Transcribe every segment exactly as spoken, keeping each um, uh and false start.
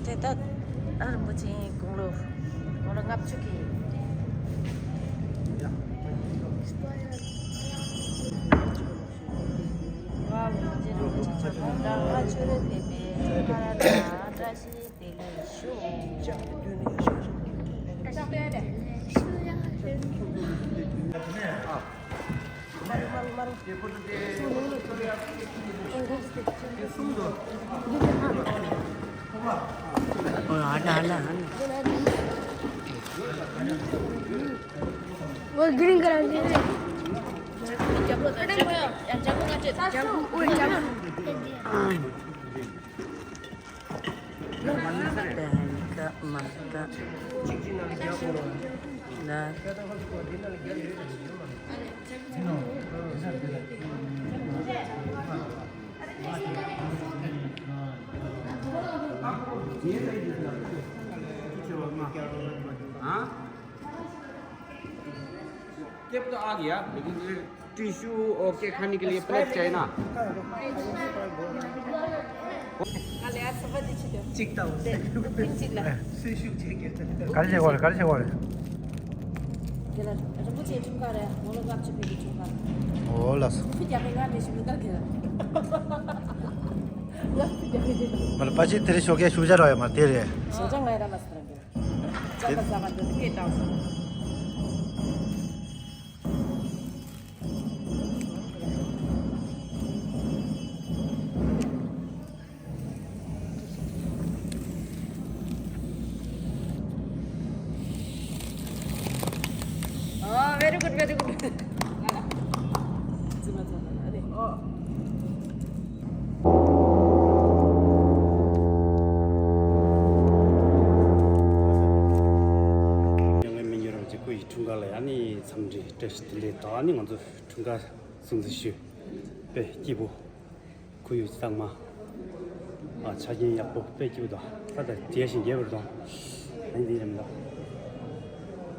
དེ་ལྟར་རིན་པོ་ཆེའི་དགུང་ལོ་དགུང་ལོ་ལྔ་བཅུ་གི། ཝའོ། རིན་པོ་ཆེ་མཆོག་ལ་བཀྲ་ཤིས་བདེ་ལེགས་ཞུ། वो green colour की। हाँ? क्या पता आ गया, लेकिन ये टिश्यू और क्या खाने के लिए प्लेट चाहिए ना? चिकता हो। कर से बोले, कर से बोले। ओला। मतलब पाची तेरे शो के शूजा रहा है मार तेरे। Oh, very good, very good. ཡང་མི་ཉེ་རང་གཅིག་པུ་ཡི་འཁྲུངས་སྐར་ལ་ཡང་ནི་འཚམས་འདྲི་བཀྲ་ཤིས་བདེ་ལེགས་དང་ནི་ང་ཚོ་འཁྲུངས་སྐར་སྲུང་བརྩི་ཞུ། དཔེ་སྐྱིད་པོ། ཁོར་ཡུག་གཙང་མ། ཨ་ཆ་རྐྱེན་ཡག་པོ་དཔེ་སྐྱིད་པོ་དང་ད་ལྟ་དེ་བཞིན་རྒྱས་པར་དང་། ཨ་ནི་འདི་རེད་མི་འདུག་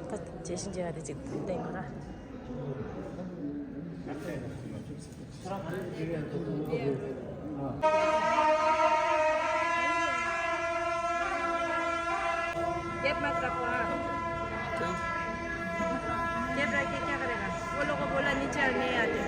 ད་དེ་བཞིན་རྒྱས་པ་དེ་གཅིག་བསྟན་དགོས་ར། ये मत रखो, हाँ। ये रख के क्या करेगा? वो लोगों को बोला नीचे नहीं आते।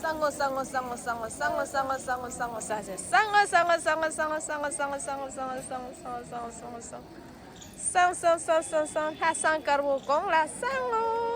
སང་སང་སང་སང་སང་ལྷ་སང་དཀར་པོ་གོང་ལ་སང་ངོ་།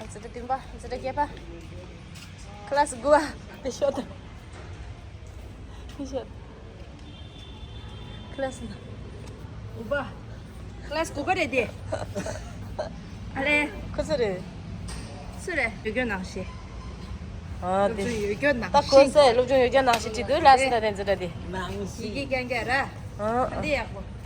འཛིན་གྲྭ་བདུན་པ། འཛིན་གྲྭ་བརྒྱད་པ། ཁ་ལ་སི་དགུ་པ། དེ་ཤོད་དང་། དེ་ཤོད། ཁ་ལ་སི་དགུ་པ། ཁ་ལ་སི་དགུ་པ་རེད་དེ། ཨ་ལེ། ཁོ་སུ་རེད། སུ་རེད། ཡོད་སྐྱོ་ནང་བཞིན། ཨ་དེ། སློབ་སྦྱོང་ཡོད་སྐྱོ་ནང་ད་ཁོ་བཞིན། སུ་སློབ་སྦྱོང་ཡོད་སྐྱོ་ནང་བཞིན་བྲིས་འདུག་ལ་སི་ད་དེ་འཛིན་གྲྭ་དེ། ནང་བཞིན། ཡི་གེ་རྐྱང་རྐྱང་ར། ཨ་འདི་ཡག་པོ།